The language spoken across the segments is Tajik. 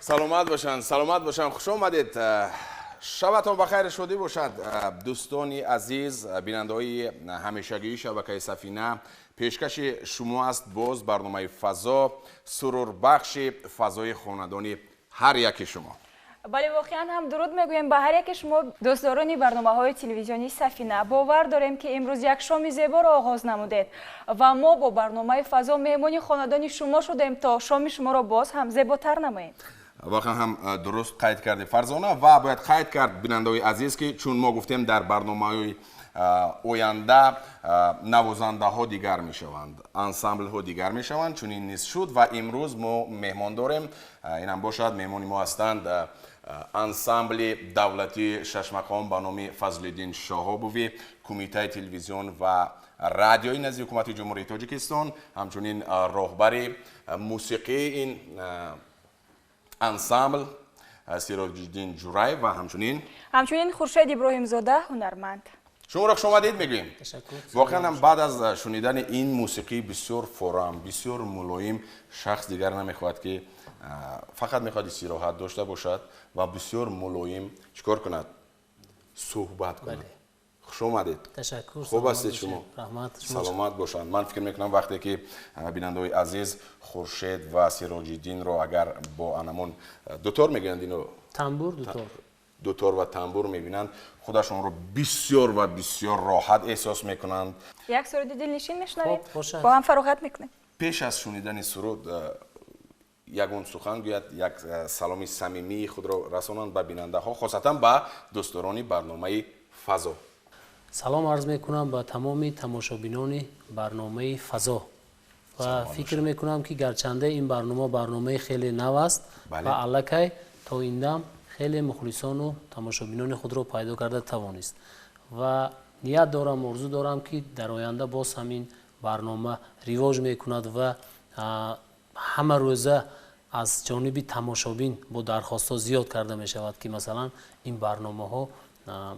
Саломат бошанд, саломат бошанд, хуш омадед. Шабатон ба хайр шудӣ бошад. Дӯстони азиз, бинандаҳои ҳамешагии шабакаи Сафина, пешкаши шумо аст боз барномаи Фазо, сурурбахши фазои хонадони ҳар яки шумо. Бале, воқеан ҳам дуруд мегӯем ба ҳар яки шумо, дӯстдорони барномаҳои телевизионии Сафина. Бовар дорем, ки имрӯз як шоми зеборо оғоз намудед ва мо бо барномаи Фазо меҳмони хонадони шумо шудем, то шоми шуморо боз ҳам зеботар намоем. Воқеан ҳам дуруст қайд кардед, Фарзона, ва бояд қайд кард, бинандаҳои азиз, ки чун мо гуфтем, дар барномаҳои оянда навозандаҳо дигар мешаванд, ансамблҳо дигар мешаванд, чунин низ шуд ва имрӯз мо меҳмон дорем. Инам бошад, меҳмони мо ҳастанд ансамбли давлатии шашмақом ба номи Фазлиддин Шоҳобови Кумитаи телевизион ва радиои назди Ҳукумати Ҷумҳурии Тоҷикистон, ҳамчунин роҳбари мусиқии ин ансамбл Сироҷиддин Ҷураев ва ҳамчунин Хуршед Иброҳимзода, ҳунарманд. Шуморо хуш омадед мегӯем. Воқеан ҳам баъд аз шунидани ин мусиқии бисёр форам, бисёр мулоим, шахс дигар намехоҳад ки, фақат мехоҳад истироҳат дошта бошад ва бисёр мулоим чӣ кор кунад, суҳбат кунад. Хуш омадед. Ташаккур. Хуб ҳастед шумо? Раҳмат. Саломат бошанд. Ман фикр мекунам, вақте ки бинандаҳои азиз Хуршед ва Сироҷиддинро агар бо анамон дутор мегӯянд ино, тамбур, дутор, дутор ва тамбур мебинанд, худашонро бисёр ва бисёр роҳат эҳсос мекунанд. Як суруди дилнишин мешунавем, бо ҳам фароғат мекунем. Пеш аз шунидани суруд ягон сухан гӯяд, як саломи самимии худро расонанд ба бинандаҳо, хосатан ба дӯстдорони барномаи Фазо. Салом арз мекунам ба тамоми тамошобинони барномаи Фазо ва фикр мекунам, ки гарчанде ин барнома барномаи хеле нав аст ва аллакай то ин дам хеле мухлисону тамошобинони худро пайдо карда тавонист ва ният дорам, орзу дорам, ки дар оянда боз ҳамин барнома ривоҷ мекунад ва ҳама рӯза аз ҷониби тамошобин бо дархостҳо зиёд карда мешавад, ки масалан ин барномаҳо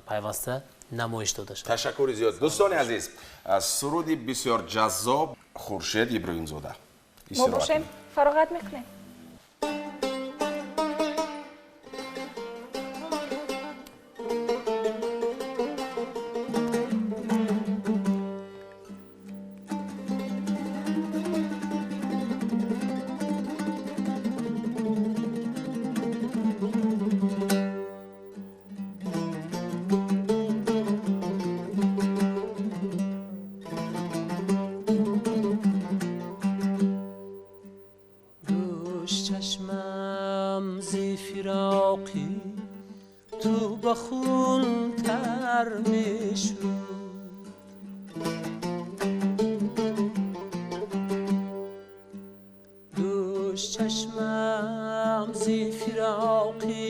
пайваста намоиш дода шавад. Ташаккури зиёд. Дӯстони азиз, суруди бисёр ҷаззоб, Хуршед Иброҳимзода. Мо бошем, фароғат мекунем. Чашмам зи фироқи ту ба хун тар мешуд, дӯш чашмам зи фироқи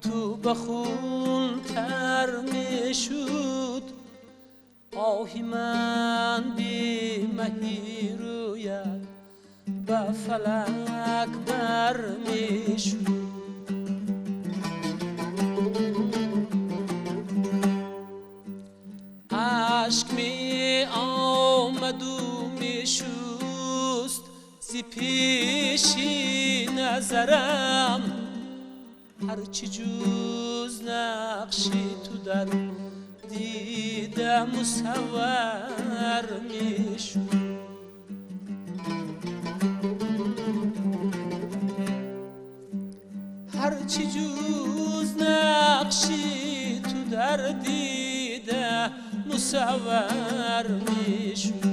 ту ба хун тар мешуд. Оҳи ман бемаҳи рӯяд ба фалак бар мешуд. Ашк меомаду мешуст зи пеши назарам, ҳарчи ҷуз нақши ту дар дида мусаввар мешуд. Ҳарчи ҷуз нақши ту дар дида мусаввар мешуд.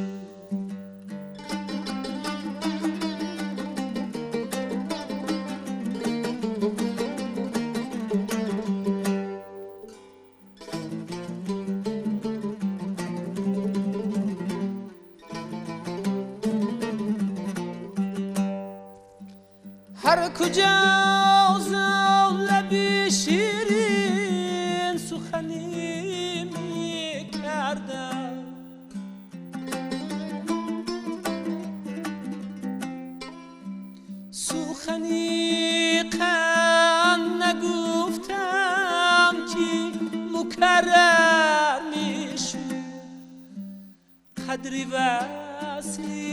Ҳар куҷо лаби ширин суханӣ мекардам, сухани қанд нагуфтам, ки мукаррар мешуд. Қадри васли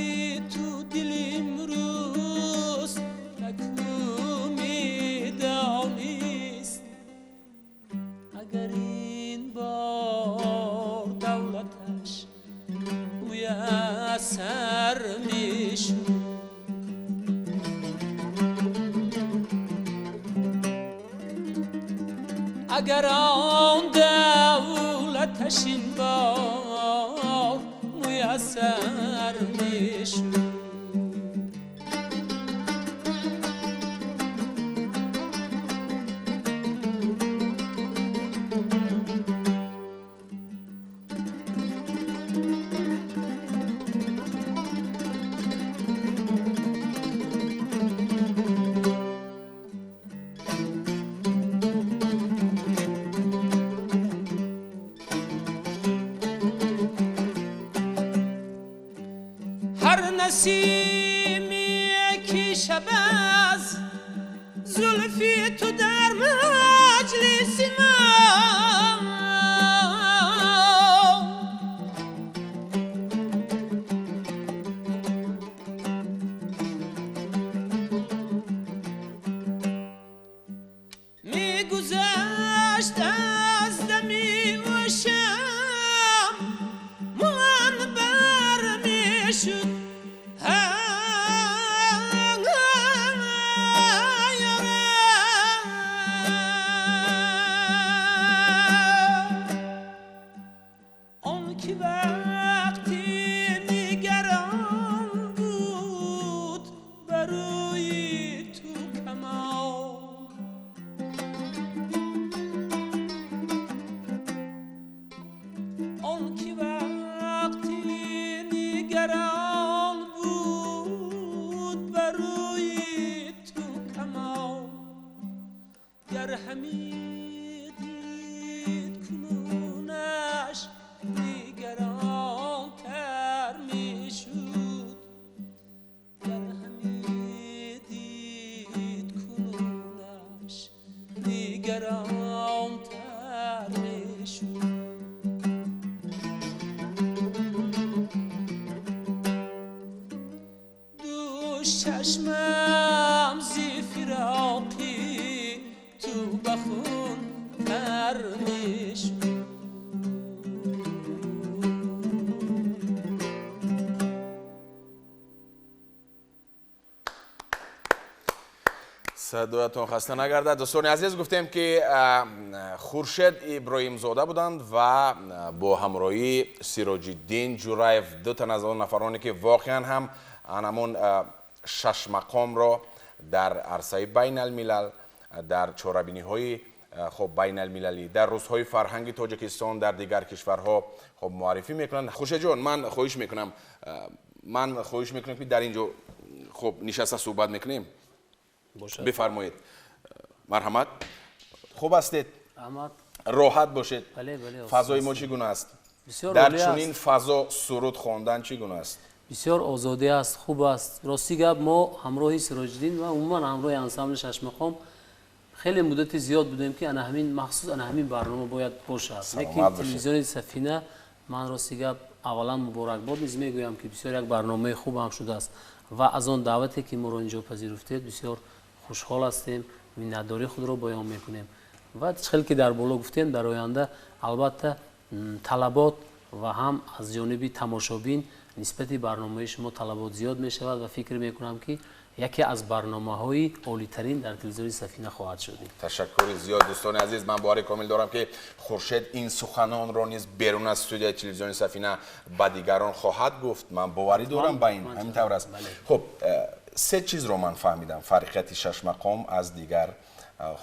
ту дил имрӯз наку. Агар он давлаташ ин бор муяссар мешуд. نسیمی که شب از زلفی تو در مجلس ما می گذشت از دمی و شم من بر می شد. چشمم زی فراقی تو بخون تر میشد. Садоятон хаста нагардад. Дӯстони азиз, гуфтем ки Хуршед Иброҳимзода буданд ва бо ҳамроҳии Сироҷиддин Ҷураев, ду тан аз он нафароне ки воқеан ҳам анамон шашмақомро дар арсаи байналмилал, дар чорабиниҳои хоб байналмилалӣ, дар рӯзҳои фарҳанги Тоҷикистон, дар дигар кишварҳо хоб муаррифӣ мекунанд. Хуршедҷон, ман хоҳиш мекунам ки дар ин ҷо хоб нишаста суҳбат мекунем. Бифармоед, марҳамат. Хуб ҳастед? Роҳат бошед. Фазои мо чӣ гуна аст? Дар чунин фазо суруд хондан чӣ гуна аст? Бисёр озодӣ аст, хуб аст. Рости гап, мо ҳамроҳи Сироҷиддин ва умуман ҳамроҳи ансамбли шашмақом хеле муддати зиёд будем ки ана ҳамин махсус ана ҳамин барнома бояд бошад. Лекин телевизиони Сафина, ман рости гап аввалан муборакбод низ мегӯям ки бисёр як барномаи хуб ҳам шудааст ва аз он даъвате ки моро инҷо пазируфтед бисёр хушҳол ҳастем, миннатдории худро баён мекунем ва хеле ки дар боло гуфтем, дар оянда албатта талабот ва ҳам аз ҷониби тамошобин нисбати барномаи шумо талабот зиёд мешавад ва фикр мекунам ки яке аз барномаҳои олитарин дар телевизиони Сафина хоҳад шуд. Ташаккури зиёд дӯстони азиз. Ман бовари комил дорам ки Хуршед ин суханонро низ берун аз студияи телевизиони Сафина ба дигарон хоҳад гуфт. Ман боварӣ дорам ба ин. Ҳамин тавр аст. Хуб, се чизро ман фаҳмидам. Фарқияти шашмақом аз дигар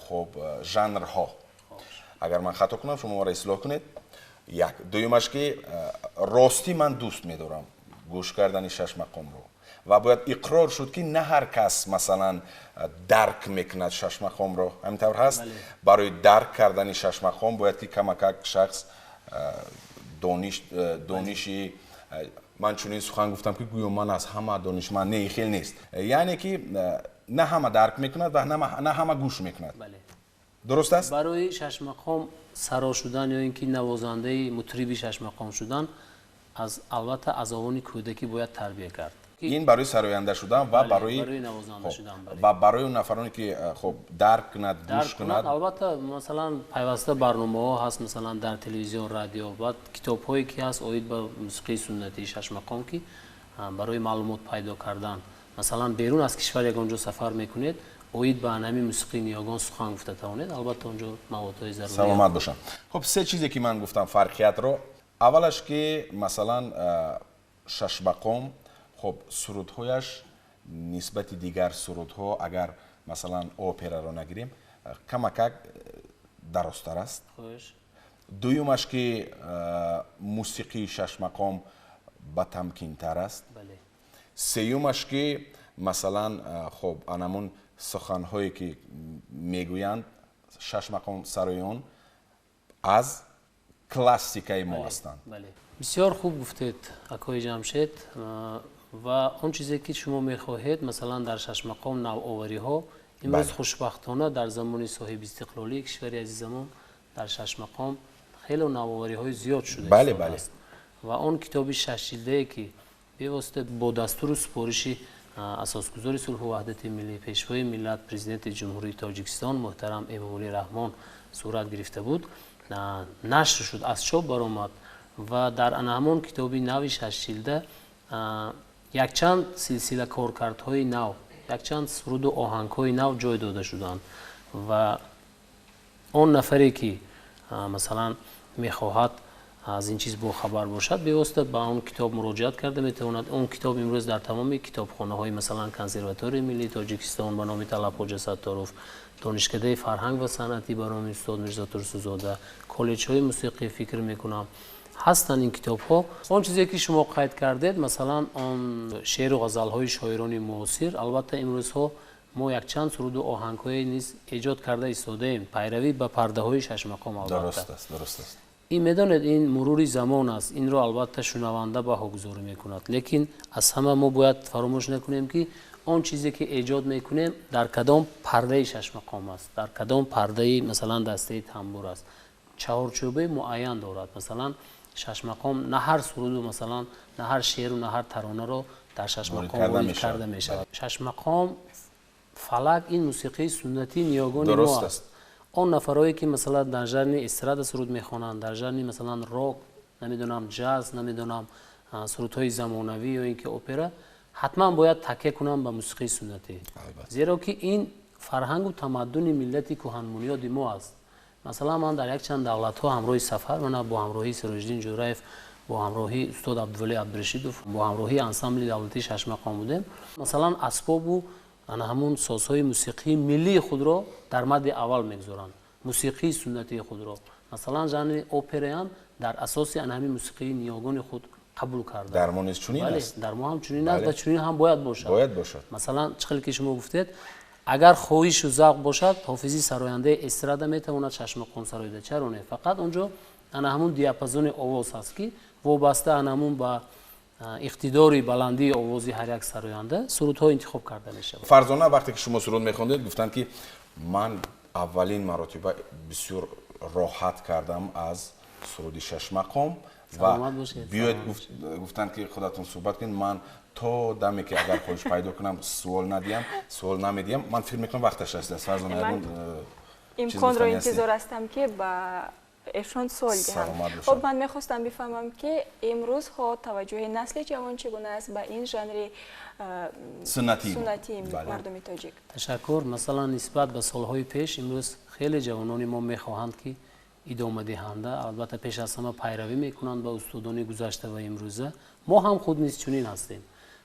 хуб жанрҳо. Агар ман хато кунам, шумо маро ислоҳ кунед. Як. Дуюмаш ки ростӣ ман дӯст медорам гӯш кардани шашмақомро ва бояд иқрор шуд ки на ҳар кас масалан дарк мекунад шашмақомро. Ҳамин тавр ҳаст? Барои дарк кардани шашмақом бояд ки камакак шахс дониши ман чунин сухан гуфтам ки гӯё ман аз ҳама донишманд, не, хел нест. Яъне ки на ҳама дарк мекунад ва на ҳама гӯш мекунад. Дуруст аст? Барои шашмақом саро шудан ё ин ки навозандаи мутриби шашмақом шудан аз албатта аз овони кӯдакӣ бояд тарбия кард. Ин барои сароянда шудан ва барои навозанда шудан ва барои нафароне ки хуб дарк кунад, гӯш кунад. Албатта масалан пайваста барномаҳо ҳаст, масалан дар телевизион, радио ва китобҳое ки ҳаст оид ба мусиқии суннатии шашмақом ки барои маълумот пайдо кардан Масалан, берун аз кишвар ягон ҷо сафар мекунед, оид ба ҳамин мусиқии ниёгон сухан гуфта тавонед, албатта он ҷо маводҳои зарурӣ. Саломат бошам. Хуб, се чизе ки ман гуфтам фарқиятро, аввалаш ки масалан шашмақом, хуб, сурудҳояш нисбати дигар сурудҳо, агар масалан операро нагирем, камакак дарозтар аст. Дуюмаш ки мусиқии шашмақом батамкинтар аст. Сеюмаш ки масалан хуб, анамун суханҳое ки мегӯянд шашмақом сароён аз классикаи мо ҳастанд. Бисёр хуб гуфтед, акои Ҷамшед, ва он чизе ки шумо мехоҳед, масалан дар шашмақом навовариҳо имрӯз хушбахтона дар замони соҳибистиқлолии кишвари азизамон дар шашмақом хеле навовариҳои зиёд шуда истодааст. Ва он китоби шашҷилдае ки бевосита бо дастуру супориши асосгузори сулҳу ваҳдати миллӣ, пешвои миллат, президенти Ҷумҳурии Тоҷикистон муҳтарам Эмомалӣ Раҳмон сурат гирифта буд, нашр шуд, аз чоп баромад ва дар ана ҳамон китоби нави шашҷилда якчанд силсила коркардҳои нав, якчанд суруду оҳангҳои нав ҷой дода шуданд. Ва он нафаре ки масалан мехоҳад аз ин чиз бохабар бошад, бевосита ба он китоб муроҷиат карда метавонад. Он китоб имрӯз дар тамоми китобхонаҳои масалан Консерваторияи миллии Тоҷикистон ба номи Талаб-Хоҷа Сатторов, Донишкадаи фарҳанг ва санъатӣ ба номи устод Мирзо Турсунзода, коллеҷҳои мусиқӣ фикр мекунам ҳастанд ин китобҳо. Он чизе ки шумо қайд кардед, масалан он шеъру ғазалҳои шоирони муосир, албатта имрӯзҳо мо якчанд суруду оҳангҳое низ эҷод карда истодаем, пайравӣ ба пардаҳои шашмақом. Албатта дуруст аст, дуруст аст. Ин медонед, ин мурури замон аст, инро албатта шунаванда баҳогузорӣ мекунад, лекин аз ҳама мо бояд фаромӯш накунем ки он чизе ки эҷод мекунем дар кадом пардаи шашмақом аст, дар кадом пардаи масалан дастаи тамбур аст, чаҳорчӯбаи муайян дорад. Масалан шашмақом на ҳар суруду масалан на ҳар шеъру на ҳар таронаро дар шашмақом ворид карда мешавад. Шашмақом фалак ин мусиқии суннатии ниёгони мо аст. Он нафарое ки масалан дар жанри эстрада суруд мехонанд, дар жанри масалан рок, намедонам ҷаз, намедонам сурудҳои замонавӣ ё ин ки опера, ҳатман бояд такя кунанд ба мусиқии суннатӣ, зеро ки ин фарҳангу тамаддуни миллати кӯҳанбунёди мо аст. Масалан ман дар якчанд давлатҳо ҳамроҳи сафар, мана бо ҳамроҳии Сироҷиддин Ҷӯраев, бо ҳамроҳии устод Абдувалӣ Абдурашидов, бо ҳамроҳии ансамбли давлатии шашмақом будем. Масалан асбобу ана ҳамун созҳои мусиқии миллии худро дар мадди аввал мегузоранд, мусиқии суннатии худро. Масалан жанри операам дар асоси ана ҳамин мусиқии ниёгони худ қабул карда. Дар мо низ чунин аст. Дар мо ҳам чунин аст ва чунин ҳам бояд бошад. Бояд бошад. Масалан чӣ хел ки шумо гуфтед, агар хоҳишу завқ бошад, ҳофизи сарояндаи эстрада метавонад шашмақом сароида. Чаро не? Фақат он ҷо ана ҳамун диапазони овоз ҳаст ки вобаста ана ҳамун ба иқтидори баландии овози ҳар як сароянда сурудҳо интихоб карда мешавад. Фарзона, вақте ки шумо суруд мехондед, гуфтанд ки ман аввалин маротиба бисёр роҳат кардам аз суруди шашмақом ва биёед гуфтанд ки худатон суҳбат кунед, ман то даме ки агар хоҳиш пайдо кунам суол надиҳам, суол намедиҳам. Ман фикр мекунам вақташ расидааст. Фарзона, ягон имконро интизор ҳастам ки ба эшон суол диҳам. Хуб, ман мехостам бифаҳмам ки имрӯзҳо таваҷҷӯҳи насли ҷавон чӣ гуна аст ба ин жанри суннатии мардуми тоҷик. Ташаккур. Масалан нисбат ба солҳои пеш имрӯз хеле ҷавонони мо мехоҳанд ки идомадиҳанда, албатта пеш аз ҳама пайравӣ мекунанд ба устодони гузашта ва имрӯза. Мо ҳам худ низ чунин ҳастем.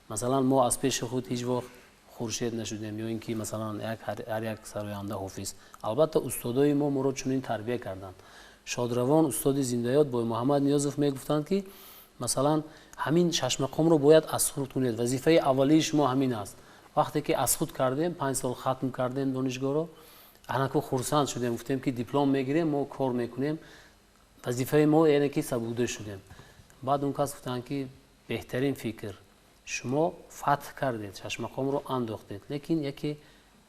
Масалан мо аз пеши худ ҳеҷ вақт хуршед нашудем ё ин ки масалан ҳар як сароянда ҳофиз. Албатта устодои мо моро чунин тарбия карданд. Шодравон устоди зиндаёд Боймуҳаммад Ниёзов мегуфтанд ки масалан ҳамин шашмақомро бояд аз худ кунед, вазифаи аввалии шумо ҳамин аст. Вақте ки аз худ кардем, 5 сол хатм кардем донишгоҳро, анаку хурсанд шудем, гуфтем ки диплом мегирем, мо кор мекунем, вазифаи мо яъне ки сабуда шудем. Баъд он кас гуфтанд ки беҳтарин фикр, шумо фатҳ кардед, шашмақомро андохтед, лекин яке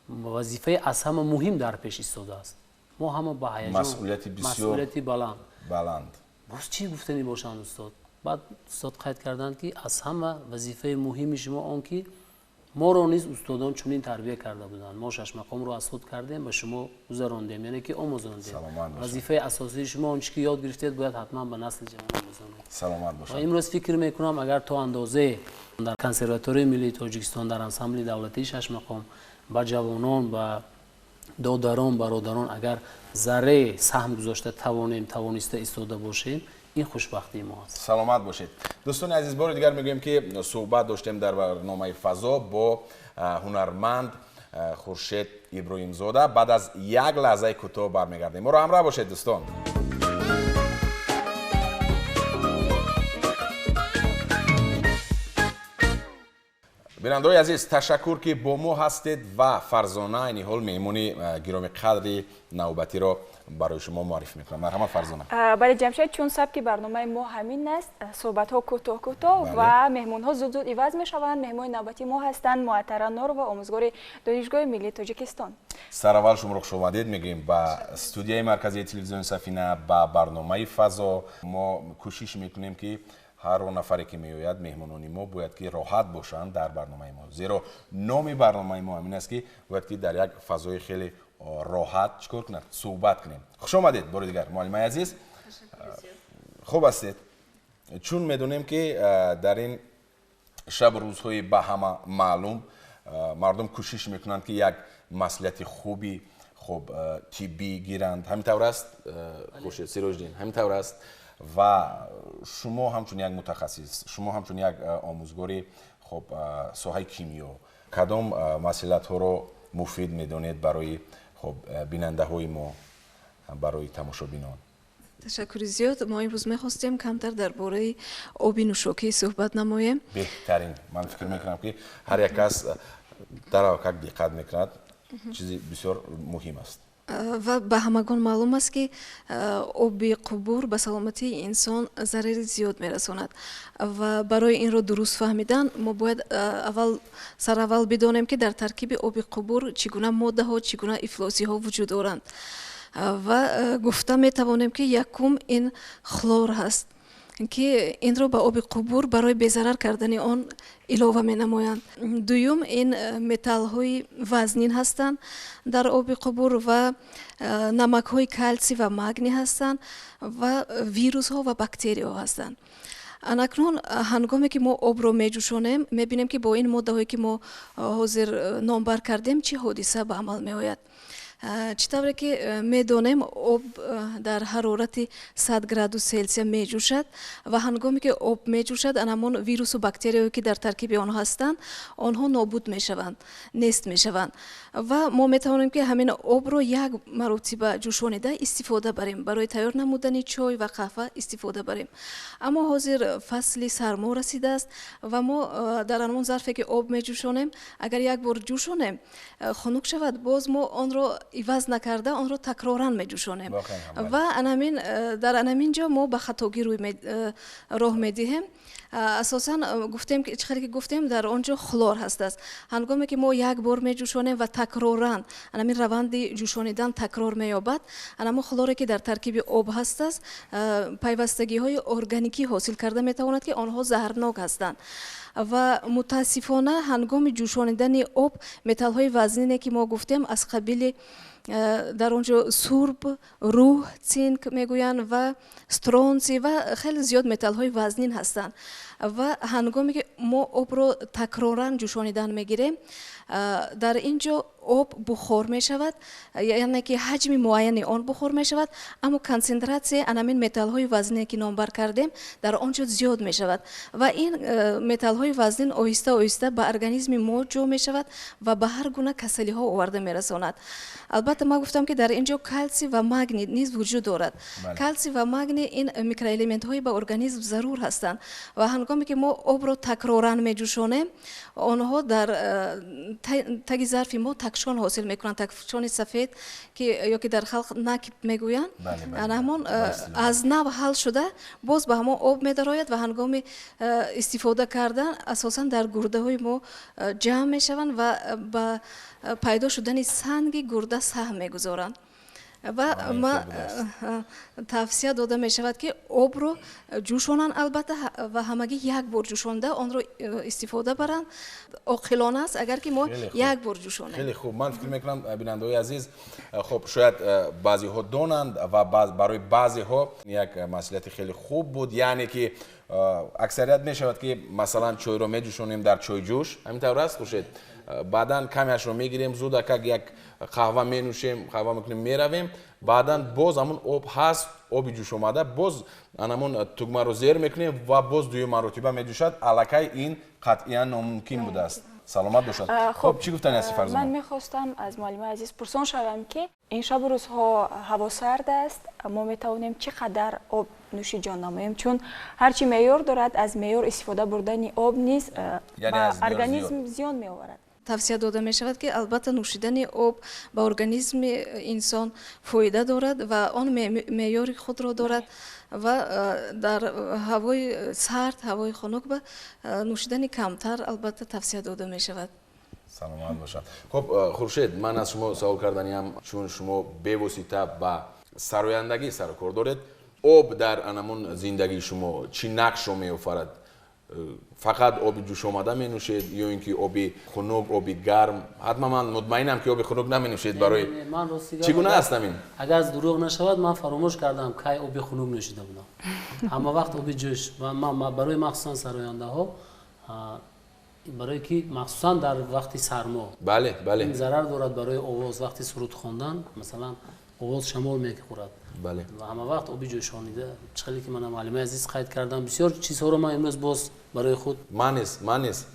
вазифаи аз ҳама муҳим дар пеш истодааст. Мо ҳама ба ҳаяҷон, масъулияти бисёр масъулияти баланд. Баланд. Боз чӣ гуфтанӣ бошанд устод? Баъд устод қайд карданд ки аз ҳама вазифаи муҳими шумо он ки Моро низ устодон чунин тарбия карда буданд. Мо шашмақомро аз худ кардем, ба шумо гузарондем, яъне ки омӯзондем. Вазифаи асосии шумо он чи ки ёд гирифтед, бояд ҳатман ба насли ҷавон омӯзонед. Саломат бошед. Ва имрӯз фикр мекунам, агар то андозае дар Консерваторияи миллии Тоҷикистон, дар ансамбли давлатии шашмақом ба ҷавонон, ба додарон, бародарон агар заррае саҳм гузошта тавонем, тавониста истода бошем, ин хушбахтии мо аст. Саломат бошед. Дӯстони азиз, бори дигар мегӯем, ки суҳбат доштем дар барномаи Фазо бо ҳунарманд Хуршед Иброҳимзода. Баъд аз як лаҳзаи кӯтоҳ бармегардем. Моро ҳамроҳ бошед, дӯстон. Бинандаҳои азиз, ташаккур, ки бо мо ҳастед, ва Фарзона айни ҳол меҳмони гиромиқадри навбатиро барои шумо муаррифӣ мекунам. Марҳамат, Фарзона. Бале, Ҷамшед, чун сабки барномаи мо ҳамин аст, суҳбатҳо кӯтоҳ кӯтоҳ ва меҳмонҳо зуд зуд иваз мешаванд. Меҳмони навбатии мо ҳастанд Муаттара Норова, омӯзгори Донишгоҳи миллии Тоҷикистон. Сараввал шуморо хушомадед мегӯем ба студияи марказии телевизиони Сафина, ба барномаи Фазо. Мо кӯшиш мекунем, ки ҳар он нафаре ки меояд, меҳмонони мо бояд ки роҳат бошанд дар барномаи мо, зеро номи барномаи мо ҳамин аст, ки бояд ки дар як фазои хеле роҳат чӣ кор кунад, суҳбат кунем. Хуш омадед бори дигар, муаллимаи азиз. Хуб ҳастед? Чун медонем, ки дар ин шабу рӯзҳои ба ҳама маълум мардум кӯшиш мекунанд, ки як маслиҳати хуби хуб тиббӣ гиранд. Ҳамин тавр аст, Хуршед Сироҷиддин? Ҳамин тавр аст. Ва шумо ҳамчун як мутахассис, шумо ҳамчун як омӯзгори хуб соҳаи кимиё, кадом маслиҳатҳоро муфид медонед барои хуб бинандаҳои мо, барои тамошобинон? Ташаккури зиёд. Мо имрӯз мехостем камтар дар бораи оби нӯшокӣ суҳбат намоем. Беҳтарин. Ман фикр мекунам, ки ҳар як кас даравакак диққат мекунад, чизи бисёр муҳим аст. Ва ба ҳамагон маълум аст, ки оби қубур ба саломатии инсон зарари зиёд мерасонад, ва барои инро дуруст фаҳмидан мо бояд аввал сараввал бидонем, ки дар таркиби оби қубур чӣ гуна моддаҳо, чӣ гуна ифлосиҳо вуҷуд доранд. Ва гуфта метавонем, ки якум ин хлор ҳаст, ки инро ба оби қубур барои безарар кардани он илова менамоянд. Дуюм ин металлҳои вазнин ҳастанд дар оби қубур, ва намакҳои калсий ва магний ҳастанд, ва вирусҳо ва бактерияҳо ҳастанд. Анакнун ҳангоме ки мо обро меҷӯшонем, мебинем, ки бо ин моддаҳое, ки мо ҳозир номбар кардем, чӣ ҳодиса ба амал меояд. Чӣ тавре ки медонем, об дар ҳарорати 100 градус Селсия меҷӯшад, ва ҳангоме ки об меҷӯшад, ан ҳамон вирусу бактерияҳое, ки дар таркиби он ҳастанд, онҳо нобуд мешаванд, нест мешаванд. Ва мо метавонем, ки ҳамин обро як маротиба ҷӯшонида истифода барем, барои тайёр намудани чой ва қаҳва истифода барем. Аммо ҳозир фасли сармо расидааст, ва мо дар ҳамон зарфе, ки об меҷӯшонем, агар як бор ҷӯшонем, хунук шавад, боз мо онро иваз накарда, онро такроран меҷӯшонем. Ва анамин дар анамин ҷо мо ба хатогӣ роҳ медиҳем. Асосан гуфтем, чӣ хеле ки гуфтем, дар он ҷо хлор ҳастааст. Ҳангоме ки мо як бор меҷӯшонем ва такроран анамин раванди ҷӯшонидан такрор меёбад, анамон хлоре, ки дар таркиби об ҳастааст, пайвастагиҳои органикӣ ҳосил карда метавонад, ки онҳо заҳрнок ҳастанд. Ва мутаассифона ҳангоми ҷӯшонидани об металлҳои вазнине, ки мо гуфтем, аз қабили дар он ҷо сурб, рӯҳ, цинк мегӯянд, ва стронций ва хеле зиёд металлҳои вазнин ҳастанд. Ва ҳангоме ки мо обро такроран ҷӯшонидан мегирем, дар ин ҷо об бухор мешавад, яъне ки ҳаҷми муайяни он бухор мешавад, аммо консентратсияи анамин металлҳои вазнине, ки номбар кардем, дар он ҷо зиёд мешавад. Ва ин металлҳои вазнин оҳиста оҳиста ба организми мо ҷо мешавад ва ба ҳар гуна касалиҳо оварда мерасонад. Албатта, ман гуфтам, ки дар ин ҷо калсий ва магний низ вуҷуд дорад. Калсий ва магний ин микроэлементҳои ба организм зарур ҳастанд, ва ҳангоме ки мо обро такроран меҷӯшонем, онҳо дар таги зарфи мо такшон ҳосил мекунанд, такшони сафед, ки ё ки дар халқ накипь мегӯянд. Ҳамон аз нав ҳал шуда, боз ба ҳамон об медарояд, ва ҳангоми истифода кардан асосан дар гурдаҳои мо ҷамъ мешаванд ва ба пайдо шудани санги гурда саҳм мегузоранд. Ва ма тавсия дода мешавад, ки обро ҷӯшонанд, албатта, ва ҳамагӣ як бор ҷӯшонда онро истифода баранд. Оқилона аст, агар ки мо як бор ҷӯшонем. Хеле хуб. Ман фикр мекунам, бинандаҳои азиз, хуб, шояд баъзеҳо донанд ва барои баъзеҳо як маслиҳати хеле хуб буд, яъне ки аксарият мешавад, ки масалан чойро меҷӯшонем дар чойҷӯш, ҳамин тавр аст, Хуршед? Баъдан камеашро мегирем, зудакак як қаҳва менӯшем, қаҳва мекунем, меравем, баъдан боз ҳамун об ҳаст, оби ҷӯшомада, боз анамун тугмаро зер мекунем ва боз дуюм маротиба меҷӯшад. Аллакай ин қатъиян номумкин будааст. Саломат бошад. Хуб, чӣ гуфтани ҳасти, Фарзона? Ман мехостам аз муаллимаи азиз пурсон шавам, ки ин шабу рӯзҳо ҳаво сард аст, мо метавонем чӣ қадар об нӯшиҷон намоем, чун ҳарчи меъёр дорад, аз меъёр истифода бурдани об низ ба организм зиён меоварад. Тавсия дода мешавад, ки албатта нӯшидани об ба организми инсон фоида дорад ва он меъёри худро дорад ва дар ҳавои сард, ҳавои хунук ба нӯшидани камтар албатта тавсия дода мешавад. Саломат бошад. Хуб, Хуршед, ман аз шумо савол карданиам, чун шумо бевосита ба сарояндагӣ сарукор доред, об дар анамун зиндагии шумо чӣ нақшро меофарад? Фақат оби ҷӯшомада менӯшед ё ин ки оби хунук, оби гарм? Ҳатман ман мутмаинам, ки оби хунук наменӯшед. Барои чӣ гуна аст ҳамин? Агар дурӯғ нашавад, ман фаромӯш кардам, кай оби хунук нӯшида будам. Ҳама вақт оби ҷӯш. Ва барои махсусан сарояндаҳо, барое ки махсусан дар вақти сармо, бале, бале, ин зарар дорад барои овоз. Вақти суруд хондан, масалан, овоз шамол мехӯрад. Ва ҳама вақт оби ҷӯшонида, чӣ хеле ки мана муаллимаи азиз қайд кардам, бисёр чизҳоро ман имрӯз боз барои худ. Ман низ, ман низ.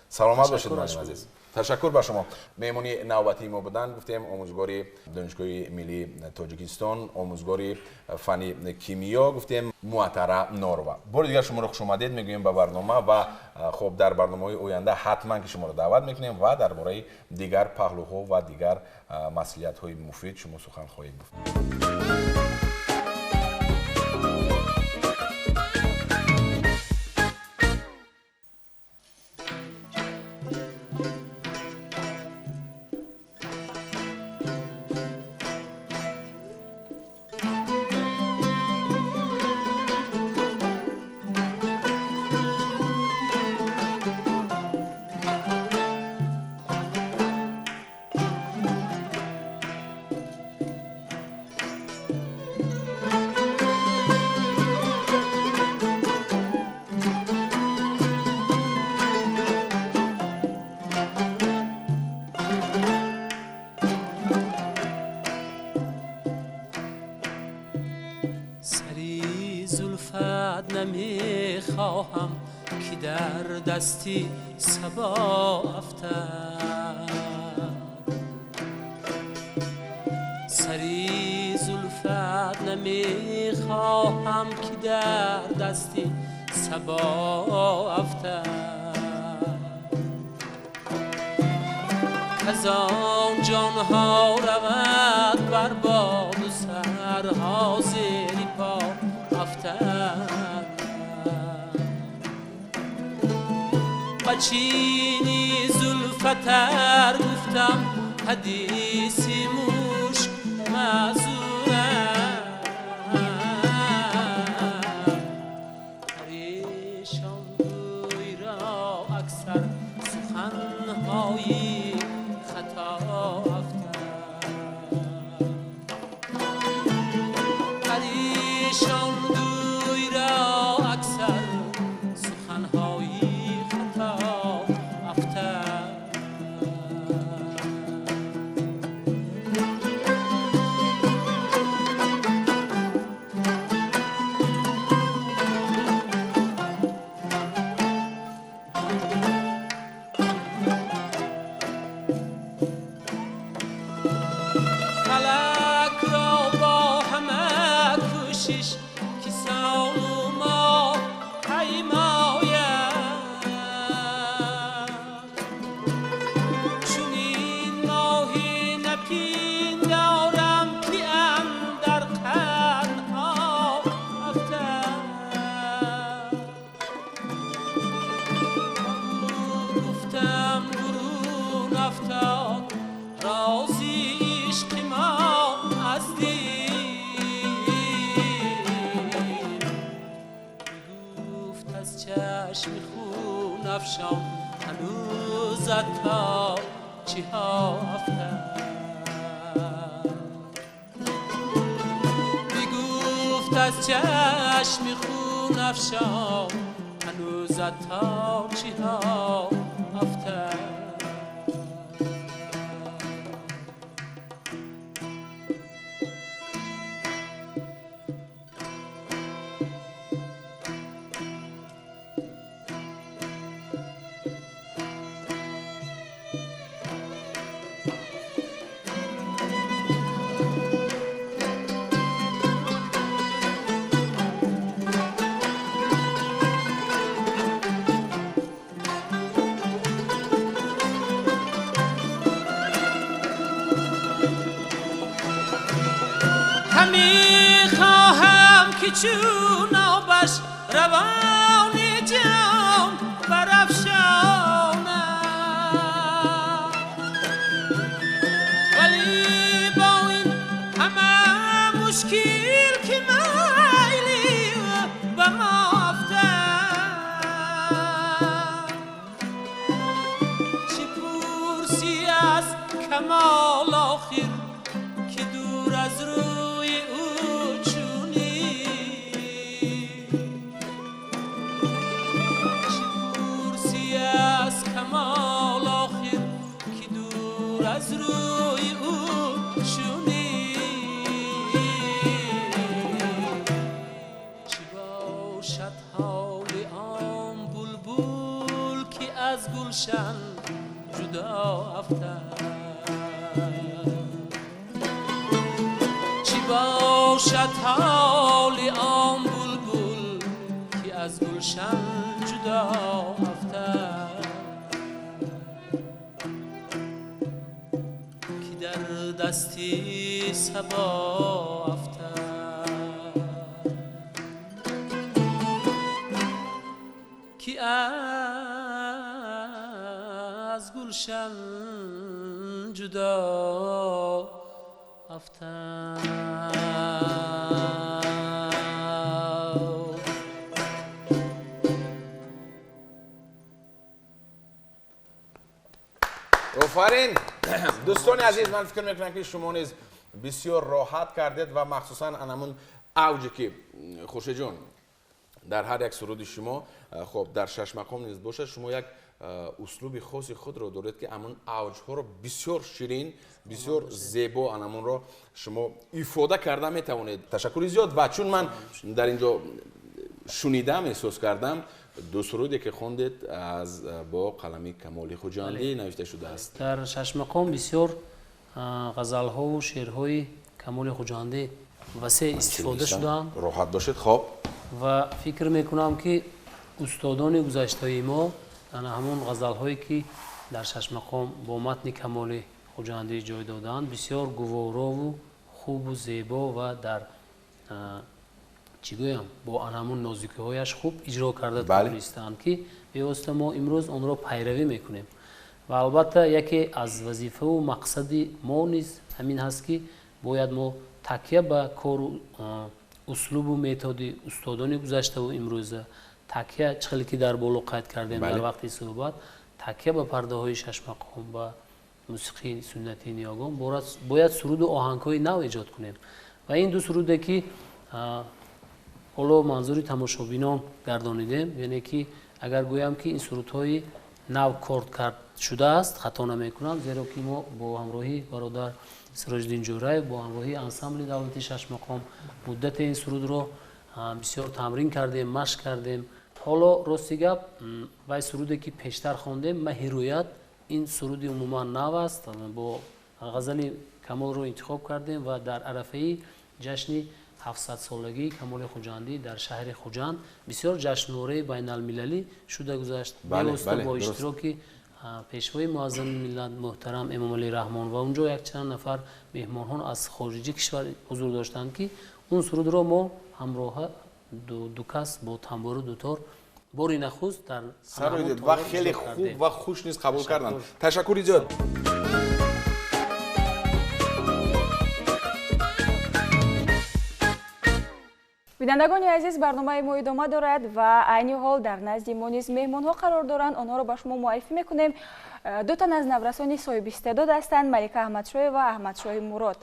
Саломат бошед, муаллим азиз. Ташаккур ба шумо. Меҳмони навбатии мо буданд, гуфтем, омӯзгори Донишгоҳи миллии Тоҷикистон, омӯзгори фанни кимиё, гуфтем, Муатара Норова. Бори дигар шуморо хушомадед мегӯем ба барнома ва хуб, дар барномаҳои оянда ҳатман ки шуморо даъват мекунем ва дар бораи дигар паҳлӯҳо ва дигар маслиҳатҳои муфид шумо сухан хоҳед гуфт. نمیخواهم که در دستی صبا افتد، سری زلفت نمیخواهم که در دستی صبا افتد، کز آن جانها رود بر باد و سرها زیر پا افتد. چینی زلفتر گفتم حدیث مشک معذورم، پریشان گوی را اکثر سخنهای خطا افتد، پریشان گوی را اکثر سخنهای افتاد، راز عشق ما از دل. افشان هنوز عطار چی ها افتد. بگفت از چشم خون افشان هنوز عطار چی ها افتد. همی خواهم که چون آبش روان جان برافشانم، ولی با این همه مشکل که میلی به ما افتد. چه پرسی از کمال آخر که دور از روی او چونی، چه پرسی از کمال آخر که دور از روی او چونی. چه باشد حال آن بلبل که از گلشن جدا افتد، باشد حال آن بلبل که از گلشن جدا افتد، که در دستی صبا افتد، که از گلشن جدا افتد. офарин. Дӯстони азиз, ман фикр мекунам ки шумо низ бисёр роҳат кардед ва махсусан анамун авҷе ки Хуршедҷон дар ҳар як суруди шумо, хоб дар шашмақом низ бошад, шумо як услуби хоси худро доред ки амон авҷҳоро бисёр ширин, бисёр зебо анамонро шумо ифода карда метавонед. Ташаккури зиёд. Ва чун ман дар ин ҷо шунидам, эҳсос кардам, ду суруде ки хондед аз бо қалами Камоли Хуҷандӣ навишта шудааст. Дар шашмақом бисёр ғазалҳову шеърҳои Камоли Хуҷандӣ васеъ истифода шудаанд. Роҳат бошед. Хоб, ва фикр мекунам ки устодони гузаштаи мо ана ҳамон ғазалҳое ки дар шашмақом бо матни Камоли Хуҷандӣ ҷой додаанд, бисёр гуворову хубу зебо ва дар чӣ гӯям бо ана ҳамон нозикиҳояш хуб иҷро карда тавонистаанд ки бевосита мо имрӯз онро пайравӣ мекунем. Ва албатта яке аз вазифаву мақсади мо низ ҳамин ҳаст ки бояд мо такя ба кору услубу методи устодони гузаштаву имрӯза, такя чӣ хеле ки дар боло қайд кардем дар вақти суҳбат, такя ба пардаҳои шашмақом, ба мусиқии суннатии ниёгон бояд суруду оҳангҳои нав эҷод кунем. Ва ин ду суруде ки ҳоло манзури тамошобинон гардонидем, яъне ки агар гӯям ки ин сурудҳои нав корд кард шудааст, хато намекунам, зеро ки мо бо ҳамроҳии бародар Сироҷиддин Ҷӯраев, бо ҳамроҳии ансамбли давлатии шашмақом муддати ин сурудро бисёр тамрин кардем, машқ кардем. Ҳоло рости гап, вай суруде ки пештар хондем, Маҳирӯят, ин суруди умуман нав аст, бо ғазали Камолро интихоб кардем ва дар арафаи ҷашни 700-солагии Камоли Хуҷандӣ дар шаҳри Хуҷанд бисёр ҷашнвораи байналмилалӣ шуда гузашт. Бевосита бо иштироки пешвои муаззами миллат муҳтарам Эмомалӣ Раҳмон ва унҷо якчанд нафар меҳмонҳон аз хориҷи кишвар ҳузур доштанд ки он сурудро мо ҳамроҳа ду кас бо тамбуру дутор бори нахуст дар сароидед ва хеле хуб ва хуш низ қабул карданд. Ташаккури зиёд. Бинандагони азиз, барномаи мо идома дорад ва айни ҳол дар назди мо низ меҳмонҳо қарор доранд. Онҳоро ба шумо муаррифӣ мекунем. Ду тан аз наврасони соҳибистеъдод ҳастанд, Малика Аҳмадшоева ва Аҳмадшоҳи Мурод.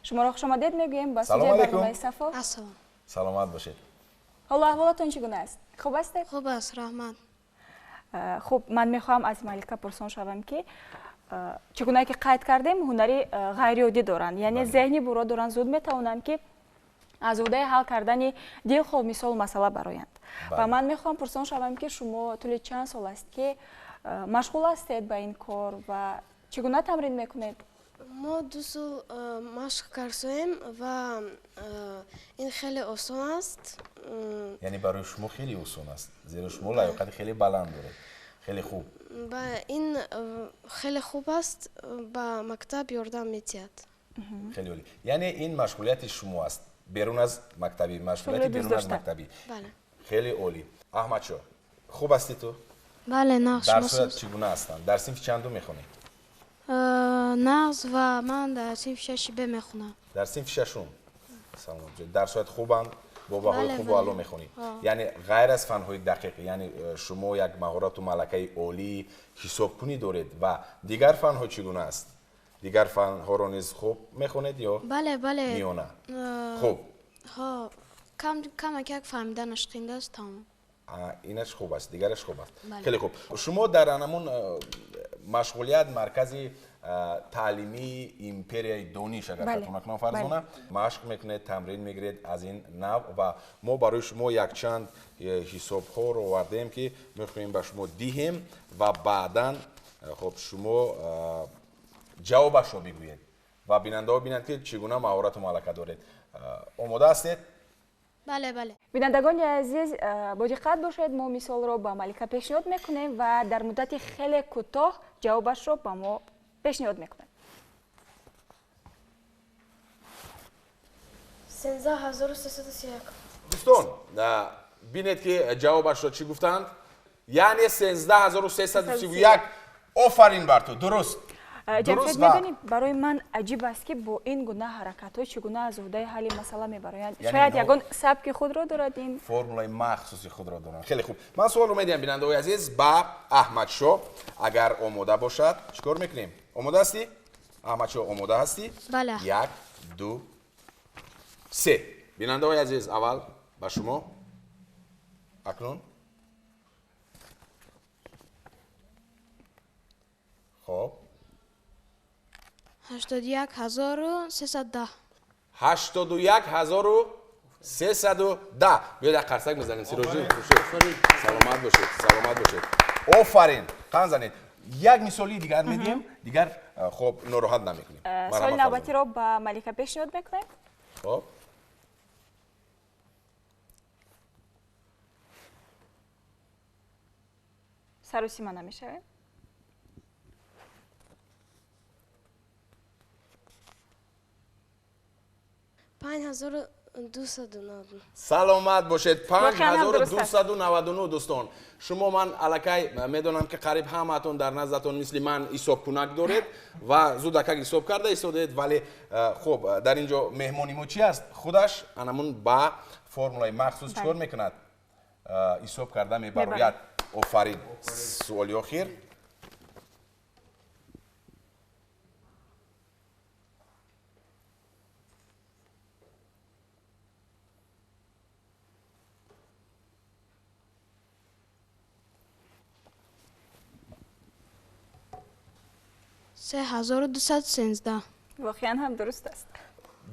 Шуморо хушомадед мегӯем ба студияи барномаи Сафо. Ассалом. Саломат бошед. Ҳоло аҳволатон чӣ гуна аст? Хуб ҳастед? Хуб аст, раҳмат. Хуб, ман мехоҳам аз Малика пурсон шавам, ки чӣ гуна ки қайд кардем, ҳунари ғайриоддӣ доранд, яъне зеҳни буро доранд, зуд метавонанд, ки аз уҳдаи ҳал кардани дилхоҳ мисолу масъала бароянд. Ва ман мехоҳам пурсон шавам, ки шумо тӯли чанд сол аст, ки машғул ҳастед ба ин кор ва чӣ гуна тамрин мекунед? Мо 2 сол машқ кардем ва ин хеле осон аст. Яъне барои шумо хеле осон аст, зеро шумо лаёқати хеле баланд доред. Хеле хуб. Ба ин хеле хуб аст, ба мактаб ёрдам медиҳад. Хеле олӣ. Яъне ин машғулияти шумо аст, берун аз мактабӣ, машғулияти берун аз мактабӣ. Бале. Хеле олӣ. Аҳмадшоҳ, хуб ҳастӣ ту? Бале, нағз. Дарсҳоят чӣ гуна ҳастанд? Дар синфи чандум мехонӣ? Нағз, ва ман дар синфи шаши Б мехонам. Дар синфи шашум? Салом. Дарсҳоят хубанд? Бо баҳои хубу аъло мехонӣ? Яъне ғайр аз фанҳои дақиқ, яъне шумо як маҳорату малакаи олии ҳисобкунӣ доред ва дигар фанҳо чӣ гуна аст? Дигар фанҳоро низ хуб мехонед ё? Бале, бале. Миёна. Хуб. Ҳо, камак як фаҳмиданаш қинд аст, тамом. Инаш хуб аст, дигараш хуб аст. Хеле хуб. Шумо дар анамун машғулият маркази таълимии империяи дониш, агар хато накунам, Фарзона, машқ мекунед, тамрин мегиред аз ин нав ва мо барои шумо якчанд ҳисобҳоро овардем, ки мехоҳем ба шумо диҳем ва баъдан хоб шумо ҷавобашро бигӯед ва бинандаҳо бинанд, ки чӣ гуна маҳорату малака доред. Омода ҳастед? Бале, бале. Бинандагони азиз, бо диққат бошед, мо мисолро ба Малика пешниҳод мекунем ва дар муддати хеле кӯтоҳ ҷавобашро ба мо пешниҳод мекунем. 13331. Дӯстон, бинед, ки ҷавобашро чӣ гуфтанд? Яъне 13331. Офарин бар ту, дуруст. Ҷамшед, медонӣ, барои ман аҷиб аст, ки бо ин гуна ҳаракатҳо чӣ гуна аз уҳдаи ҳалли масъала мебароянд. Шояд ягон сабки худро дорад ин? Формулаи махсуси худро доранд. Хеле хуб. Ман суолро медиҳам, бинандаҳои азиз, ба Аҳмадшоҳ. Агар омода бошад, чӣ кор мекунем? Омода ҳастӣ? Аҳмадшоҳ, омода ҳастӣ? Бале. 1, 2, 3. Бинандаҳои азиз, аввал ба шумо. Акнун. Хоб. 81310. 81310. Биёед як қарсак мезанем, Сироҷӣ. Саломат бошед, саломат бошед. Офарин, қанд занед. Як мисоли дигар медиҳем, дигар хоб нороҳат намекунем. Суоли навбатиро ба Малика пешниҳод мекунем. Хоб. Саросима намешавем. 5299. Саломат бошед. 5299. Дӯстон, шумо ман аллакай медонам, ки қариб ҳамаатон дар наздатон мисли ман ҳисобкунак доред ва зудакак ҳисоб карда истодед, вале хуб, дар ин ҷо меҳмони мо чи аст? Худаш анамун ба формулаи махсус чӣ кор мекунад? Ҳисоб карда мебарояд. Офарин. Суоли охир. 3213. Воқеан ҳам дуруст аст.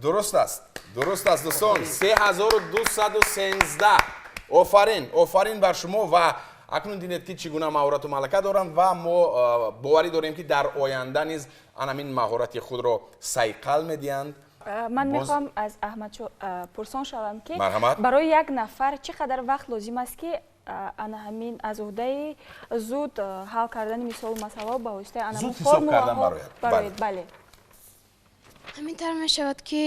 Дуруст аст, дуруст аст, дӯстон. 3213. Офарин, офарин бар шумо. Ва акнун дидед, ки чӣ гуна маҳорату малака доранд ва мо боварӣ дорем, ки дар оянда низ анамин маҳорати худро сайқал медиҳанд. Ман мехоҳам аз Аҳмадшоҳ пурсон шавам, ки Марҳамат. барои як нафар чӣ қадар вақт лозим аст, ки ана ҳамин аз уҳдаи зуд ҳал кардани мисолу масъалаҳо ба воситаи ана Зуд ҳисоб кардан формулаҳо барояд. барояд? Бале. Ҳамин тавр мешавад, ки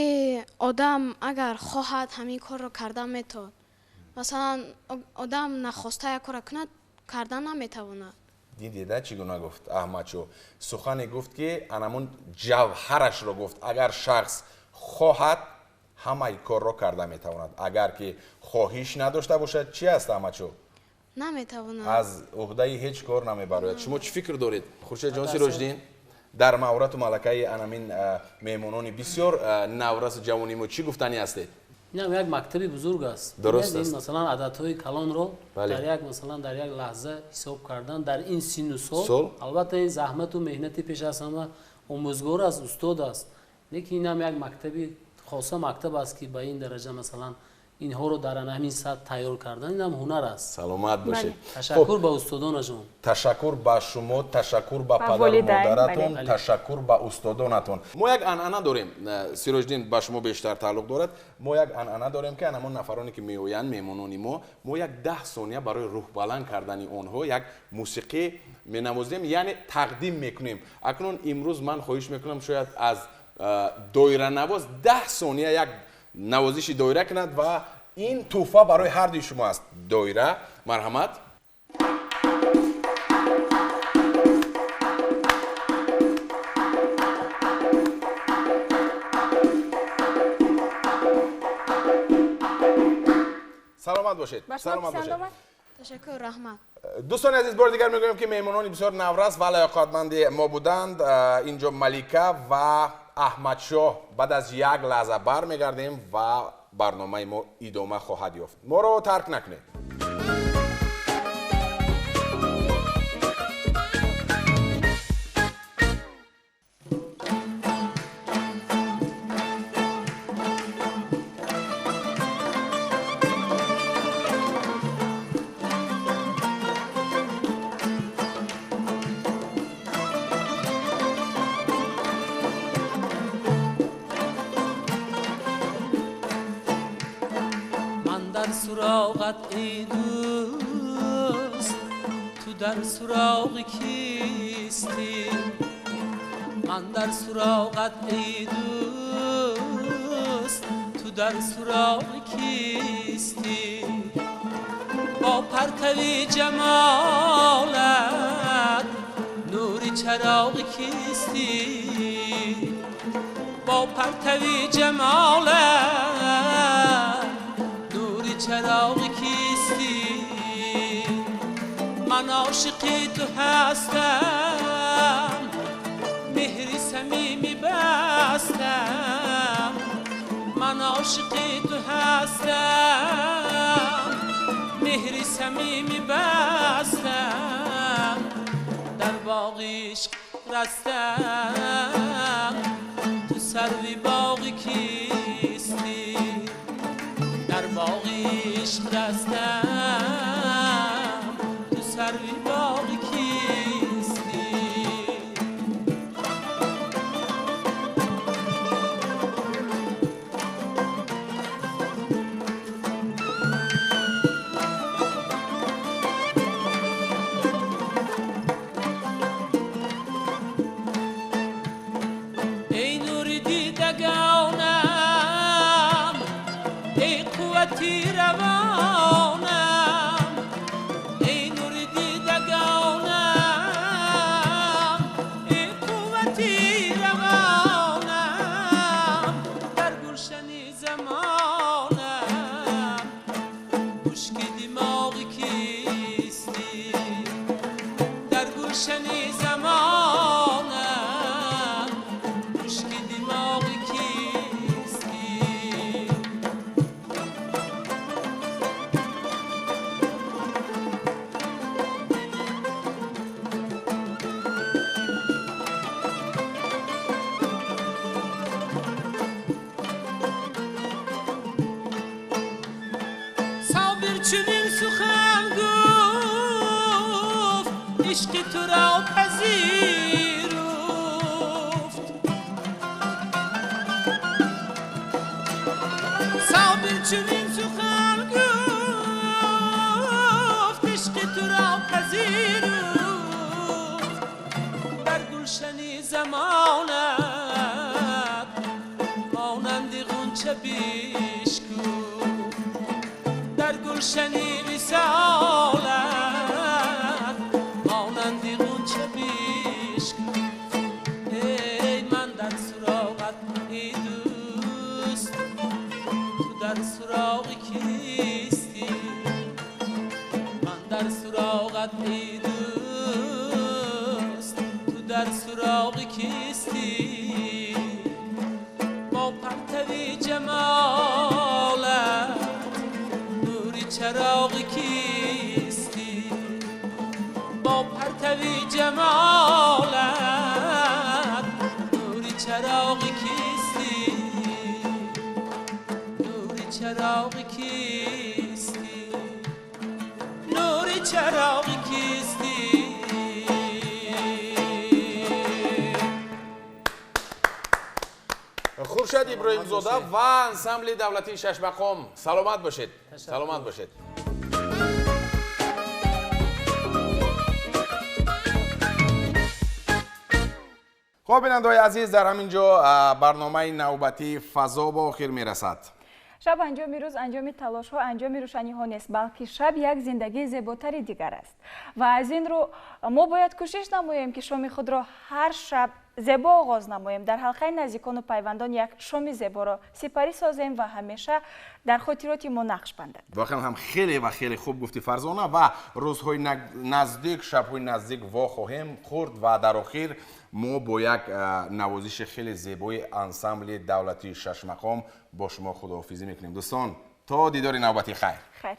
одам агар хоҳад, ҳамин корро кардан метавонад. Масалан, одам нахоста як корро кунад, кардан наметавонад. Дидеда, чӣ гуна гуфт Аҳмадшоҳ? Сухане гуфт, ки анамун ҷавҳарашро гуфт. Агар шахс хоҳад, ҳамаи корро карда метавонад. Агар ки хоҳиш надошта бошад, чӣ аст Аҳмадшоҳ? Наметавонад. Аз уҳдаи ҳеҷ кор намебарояд. Шумо чӣ фикр доред? Хуршедҷон Сироҷиддин, дар маҳорату малакаи анамин меҳмонони бисёр наврасу ҷавони мо чӣ гуфтанӣ ҳастед? Ин ҳам як мактаби бузург аст. Дуруст аст. Масалан, ададҳои калонро дар як масалан дар як лаҳза ҳисоб кардан дар ин синну сол, албатта ин заҳмату меҳнати пеш аз ҳама омӯзгор аст, устод аст. Лекин ин ҳам як мактаби хоса мактаб аст, ки ба ин дараҷа масалан инҳоро дар ҳамин сатҳ тайёр кардан, ин ҳам ҳунар аст. Саломат бошед. Ташаккур ба устодонашон. Ташаккур ба шумо, ташаккур ба падару модаратон, ташаккур ба устодонатон. Мо як анъана дорем, Сироҷиддин, ба шумо бештар тааллуқ дорад. Мо як анъана дорем, ки ҳамон нафароне ки меоянд, меҳмонони мо, мо як 10 сония барои рӯҳбаланд кардани онҳо як мусиқӣ менавозем, яъне тақдим мекунем. Акнун имрӯз ман хоҳиш мекунам, шояд аз доиранавоз 10 сония як навозиши доира кунад ва ин тӯҳфа барои ҳар дуи шумо аст. Доира, марҳамат. Саломат бошед. Саломат бошед. Ташаккур, раҳмат. Дӯстони азиз, бори дигар мегӯем, ки меҳмонони бисёр наврас ва лаёқатманди мо буданд. Инҷо Малика ва Аҳмадшоҳ. Баъд аз як лаҳза бармегардем ва барномаи мо идома хоҳад ёфт. Моро тарк накунед. Суроғат эй дӯст, ту дар суроғи кистӣ? Ман дар суроғат эй дӯст, ту дар суроғи кистӣ? Бо партави ҷамолат нури чароғи кистӣ? Бо партави ҷамолат чароғи кистӣ? Ман ошиқи ту ҳастам, меҳри самимӣ бастам. Ман ошиқи ту ҳастам, меҳри самимӣ бастам. Дар боғи ишқ растам, ту сарви боғи кистӣ? Дар боғи ишқ растам, ту сарви боғи кистӣ? Эй нури дидагонам, эй қуввати равонам, эй нури дидагонам, эй қуввати равонам, дар гулшани замонам мушки димоғи кистӣ? Дар гулшани замонам мушки димоғи кистӣ? Собир чунин сухан гуфт, ишқи туро пазируфт. Собир чунин сухан гуфт, ишқи туро пазируфт. Дар гулшани замонат монанди ғунча бишкуфт. Дар гулшани висолат монанди ғунча бишкуфт. Эй ман дар суроғат эй дӯст, کیستی، نوری چراغ کیستی، نوری چراغ کیستی. Хуршед Иброҳимзода ва ансамбли давлатии Шашмақом, саломат бошед, саломат бошед. Хуб, бинандаҳои азиз, дар ҳамин ҷо барномаи навбатии «Фазо» ба охир мерасад. Шаб анҷоми рӯз, анҷоми талошҳо, анҷоми рӯшаниҳо нест, балки шаб як зиндагии зеботари дигар аст ва аз ин рӯ мо бояд кӯшиш намоем, ки шоми худро ҳар шаб зебо оғоз намоем, дар ҳалқаи наздикону пайвандон як шоми зеборо сипарӣ созем ва ҳамеша дар хотироти мо нақш бандад. Воқеан ҳам хеле ва хеле хуб гуфтӣ, Фарзона, ва рӯзҳои наздик, шабҳои наздик вохоҳем хӯрд ва дар охир мо бо як навозиши хеле зебои ансамбли давлатии Шашмақом бо шумо худоҳофизӣ мекунем. Дӯстон, то дидори навбатӣ, хайр. Хайр.